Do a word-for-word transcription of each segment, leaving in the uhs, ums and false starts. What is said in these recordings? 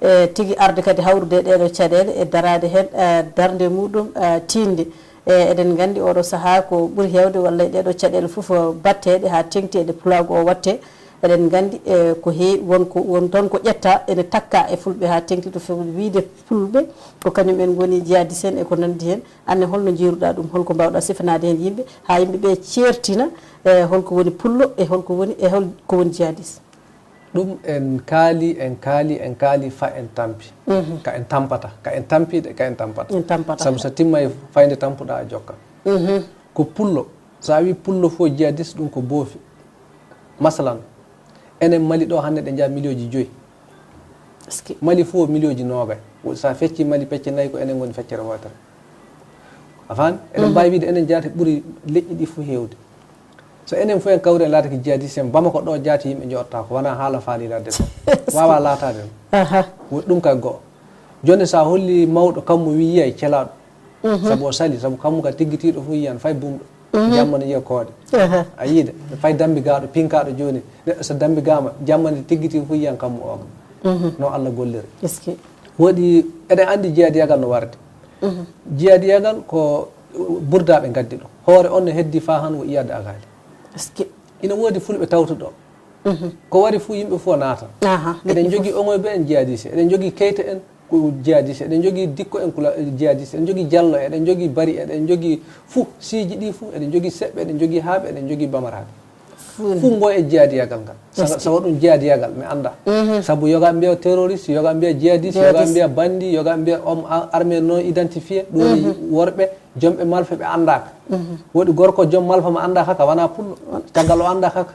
e tigi arde kadi hawrude e ɗeeɗoo caɗeele e daraade heen, e darnde muɗum, e tiiɗnde. E eɗen nganndi ooɗoo sahaa ko ɓuri heewde walla e ɗeeɗoo caɗeele fof, e batteeɗe haa teŋti e nde pulaagu o waɗtee. Eɗen nganndi, e ko heewi, won ko, won toon ko ƴettaa ene takkaa e fulɓe haa teŋti to few-, wiyde fulɓe ko kañum en ngoni jihadiste en e ko nanndi heen. Aan ne, holno njiiruɗaa ɗum? Holko mbaawɗaa sifanaade heen yimɓe, haa yimɓe ɓe ceertina, e holko woni pullo, e holko woni, e hol ko woni jihadiste? Ɗum en kaali, en kaali, en kaali, fa en tampi. Mhm. Ka en tampata, ka en tampiɗe, ka en tampata. En tampata. Sabu so timmay fayde tampuɗaa a jokka. Mhm. Ko pullo, so a wi pullo fof jihadiste, ɗum ko boofi. Masalan, enen Mali ɗo hannde ɗe njaha miliyonji joyi. Est-ce que Mali fof miliyonji noogay. Wo-, so a fecci Mali pecce nayi, ko enen ngoni feccere wootere. A faami? Eɗen Mhm. mbaawi wiide enen jaati ɓuri leƴƴi ɗi fof heewde. So enen fof en kawri en laatake jihadiste en, Bamako ɗo jaati yimɓe njoɗta ko wona haala faali ladde ɗo. Waawa laataade ɗum. Aha. Wo ɗum kay go'o. Jooni so a holli mawɗo kammu wi yiyay celaaɗo. Mhm. Sabu o sali, sabu kammu ka tiggitiiɗo fof yiyan fay bumɗo. Mhm. Jamma no yiya koode. Aha. A yiide, fay dambi gaaɗo, pinkaaɗo jooni. Neɗɗo so dambi gaama, jamma nde tiggiti fof yiyan kammu o. Mhm. No Allah golliri. Est-ce que Woɗi, eɗen anndi jihadiyagal no warde. Mhm. Jihadiyagal ko burdaaɓe ngaddi ɗo. Hoore on no heddi faa han wo iyadde agaali. Est-ce que Ina woodi fulɓe tawtuɗo. Mhm. Ko wari fuu yimɓe fuu o naata. Aha, eɗen leƴƴi njogii fof. Oŋoyɓe en jihadiste, eɗen njogii Keyta en ko jihadiste, eɗen njogii Dikko en ko jihadiste, eɗen njogii Jallo, eɗen njogii Bari, eɗen njogii fuu siiji ɗi fuu, eɗen njogii Seɓɓe, eɗen njogii Haaɓe, eɗen njogii Bamaraaɓe. Fuu Fuu ngo e jihadiyagal ngal. Sawa, sawa ɗum jihadiyagal, mi anndaa. Mhm. Sabu yoga mbiya terroriste, yoga mbiya jihadiste, yoga mbiya bandi, yoga mbiya homme a-, armé non identifié, ɗum woni worɓe, jomɓe malfa ɓe anndaaka. Mhm. Woodi gorko jom malfa mo anndaaka ka, wona pullo. Caggal o anndaaka ka.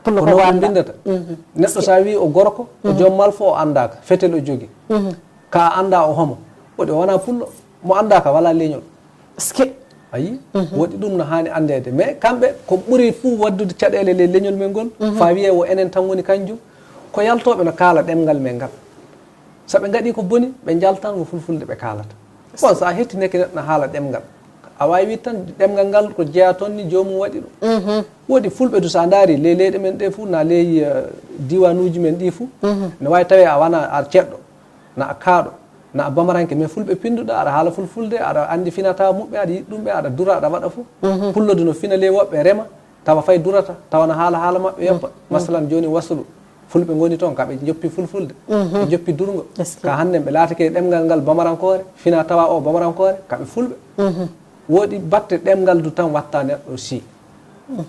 Pullo ko ko noon ɓe anndaa. Mbinndata. Mhm. Neɗɗo so a wii o gorko, o jom malfa o anndaaka, fetel o jogii. Mhm. Ka a anndaa o homo. Woodi o wona pullo. Mo anndaaka wala leñol. Est-ce que A yii? Mhm. Woodi ɗum no haani anndeede. Mais kamɓe, ko ɓuri fuu waɗdude caɗeele ley leñol men ngol, mhm, faa wiyee wo enen tan woni kanjum, ko yaltooɓe no kaala ɗemngal men ngal. So ɓe ngaɗii ko boni, ɓe njaltan ko fulfulde ɓe kaalata. Bon, so a hettineke neɗɗo no haala ɗemngal, a waawi wiide tan ɗemngal ngal ko jeyaa toon ni joomum waɗi ɗum. Mhm. Woodi fulɓe du, so a ndaari ley leyɗe men ɗe fuu, na ley, eh, diiwanuuji men ɗi fuu, mhm, no waawi tawee a wona a ceɗɗo, na a kaaɗo, na a bamaranke, mais fulɓe pinnduɗo, aɗa haala fulfulde, aɗa anndi finaa-tawaa muɓɓe, aɗa yiɗi ɗum ɓe, aɗa dura, aɗa waɗa fuu. Mhm. Pullo du no fina ley woɓɓe rema, tawa fay durata, tawa na haala haala maɓɓe yoppa. Mhm. Masalan, jooni Wasulu, fulɓe ngoni toon, ka ɓe njoppi fulfulde, mhm, ɓe njoppi durngo. Est-ce que Ka hannden ɓe laatake ɗemngal ngal bamarankoore, finaa-tawaa o bamarankoore, ka ɓe fulɓe. Mhm. Woodi batte ɗemngal du tan watta neɗɗo si. Mhm.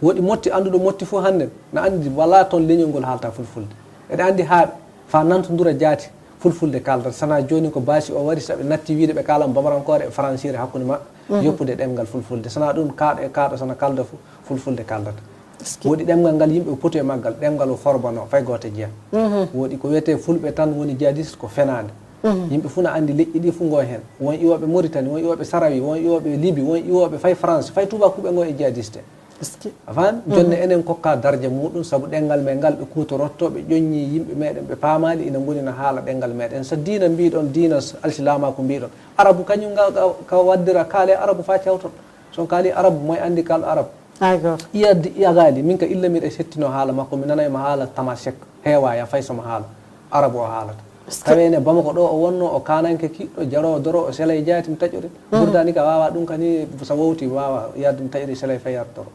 Woodi motti, annduɗo motti fuu hannden, na anndi walaa toon leñol ngol haalta fulfulde. Eɗen anndi Haaɓe, faa nantondura jaati, fulfulde kaaldata. Sanaa jooni ko baasi o wari, so ɓe natti wiide ɓe kaalan bamarankoore e faransiire hakkunde maɓɓe, mhm, yoppude ɗemngal fulfulde. Sanaa ɗum kaaɗo e kaaɗo, sana kaalda fuu, fulfulde kaaldata. Est-ce que Woodi ɗemngal ngal yimɓe o poti e maggal, ɗemngal o forbanoo, fay gooto jeyaa. Mhm. Woodi ko wiyetee fulɓe tan woni jihadiste, ko fenaande. Mhm. Yimɓe fuu na anndi leƴƴi ɗi fuu ngo heen. Won iwooɓe Moritani, won iwooɓe Sarawi, won iwooɓe Libi, won iwooɓe fay France, fay tuubaakuuɓe ngo e jihadiste. Est-ce que A faami? Jonne, mhm, enen kokka darja muɗum, sabu ɗemngal men ngal ɓe kuutorotto, ɓe ƴoññi yimɓe meɗen, ɓe paamaali, ina ngoni na haala ɗemngal meɗen. So diina mbiɗon, diina s-, alsilaamaaku mbiɗon, Arabu kañum nga, nga, ka waddira, kaale Arabu faa cawton. So on kaali Arabu, moy anndi kal Arabu? Hay gooto. Iyadde iyagaali, min ka illa miɗa settino haala makko, mi nanay mo haala Tamasek, heewaa ya fay so mo haala Arabu o haalata. Est-ce que Tawee ne Bamako ɗo o wonno, o kaananke kiɗɗo, jaroowo doro, o selay jaati, mi taƴori. Mhm. Burdaani ka waawa ɗum kani, so wowti waawa yahde, mi taƴori selay fay yahde doro.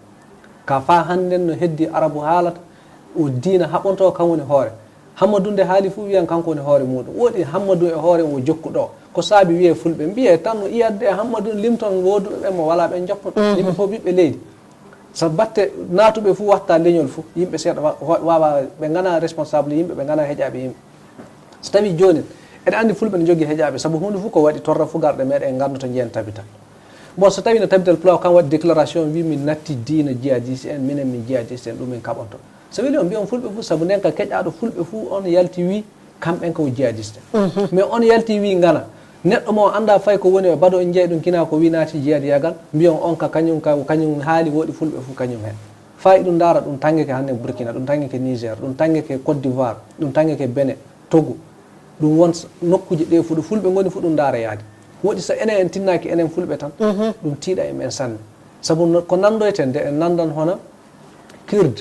Ka faa hannden no heddi Arabu haalata, o diina haɓonto kam woni hoore. Hammadu nde haali fuu wiyan kanko woni hoore muuɗum. Woodi Hammadu e hoore o jokku ɗo. Ko saabi wiyee fulɓe, mbiyee tan no iyadde e Hammadu limton wooduɓe ɓen mo walaa ɓen njoppon. Mhm. Yimɓe fof ɓiɓɓe leydi. So batte naatuɓe fuu watta leñol fuu, yimɓe seeɗa wa-, wa-, waawa, ɓe ngana responsable yimɓe, ɓe ngana heƴaaɓe yimɓe. So tawii joonin, eɗen anndi fulɓe ne njogii heƴaaɓe, sabu huunde fuu ko waɗi torra fuu garɗe meɗen en nganndu to njiyen tabital. Bon, so tawii no tabital pulaar kam waɗi déclaration, wii min natti diina jihadiste en, minen min jihadiste en, ɗum min kaɓonto. So weli on mbiyon fulɓe fuu, sabu nden ka keƴaaɗo fulɓe fuu on yalti wii, kamɓen ko jihadiste. Mhm. Mais on yalti wii ngana. Neɗɗo mo anndaa fay ko woni o baɗo, en njeyi ɗum kina ko wii naati jihadiyagal, mbiyon on ka kañum, ka, kañum haali woɗi fulɓe fuu kañum hen. Faa iɗum ndaara ɗum tangeke hannde Burkina, ɗum tangeke Niger, ɗum tangeke Côte d'Ivoire, ɗum tangeke Benin, Togo. Ɗum won s-, nokkuuje ɗe fuu ɗo fulɓe ngoni fuu ɗum ndaara yaade. Woɗi so enen en tinnaaki enen fulɓe tan, mhm, ɗum tiiɗa e men sanne. Sabu no, ko nanndoyten de, en nanndan hono Kurd.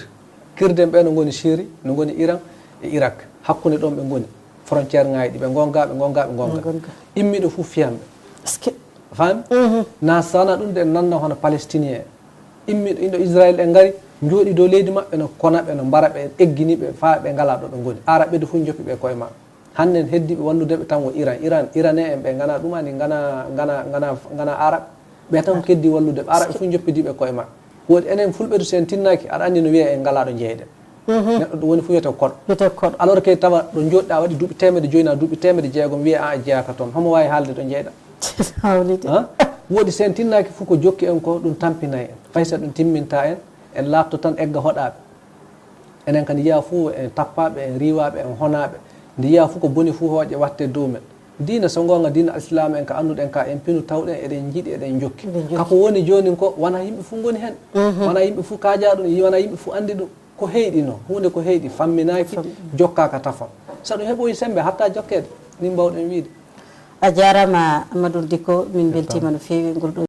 Kurd en ɓe no ngoni Syrie, no ngoni Iran e Irak. Hakkunde ɗon ɓe ngoni. Frontière ŋaaji ɗi ɓe ngonga, ɓe ngonga, ɓe ngonga. Immiiɗo fof fiyan ɓe. Faami? Na sana ɗum de nanna hono Palestinien. Immiiɗo indo Israël en ngari, njooɗi dow leydi maɓɓe no kona ɓe, no mbara ɓe, eggini ɓe, faa ɓe ngalaa ɗo ɓe ngoni. Araɓɓe de fof njoppi ɓe koye maɓɓe. Hannden heddiiɓe wallude ɓe tan wo Iran. Iran, Iranais en ɓe nganaa ɗum ani, nganaa, nganaa, nganaa, nganaa Arab. Ɓe tan ko keddi wallude ɓe. Araɓɓe fof njoppidii ɓe koye maɓɓe. Woodi enen fulɓe to so en tinnaaki, aɗa anndi no wiyee en ngalaa ɗo njeyɗen. Neɗɗo ɗo woni fof wiyetee koɗo. Wiyetee koɗo. Alors que tawa ɗo njooɗɗaa waɗi duuɓi teemedde joyi naa duuɓi teemedde jeegom, wiyee aan a jeyaaka toon. Homo waawi haalde ɗo njeyɗaa? Hawlide. Han? Woodi so en tinnaaki fof ko jokki en ko, ɗum tampinay en. Fay so ɗum timmintaa en, en laatoto tan egga hoɗaaɓe. Enen kadi yiyaa fof en tappaaɓe, en riiwaaɓe, en honaaɓe. Nde yiyaa fof ko boni fof hooƴe waɗte dow men. Diina so ngoonga, diina Islaam en ka annduɗen ka, en pinu tawɗen, eɗen njiɗi, eɗen njokki. Eɗen njokki. Kako woni joonin ko, wonaa yimɓe fof ngoni heen. Wonaa yimɓe fof kaajaa ɗum, wonaa yimɓe fof anndi ɗum. Ko heyɗi no, huunde ko heyɗi, famminaaki, jokkaaka tafon. So ɗum heɓoyi semmbe, hatta jokkeede, ni mbaawɗen wiyde. A jaaraama, Amadou Dicko, min mbeltiima no feewi e ngol ɗo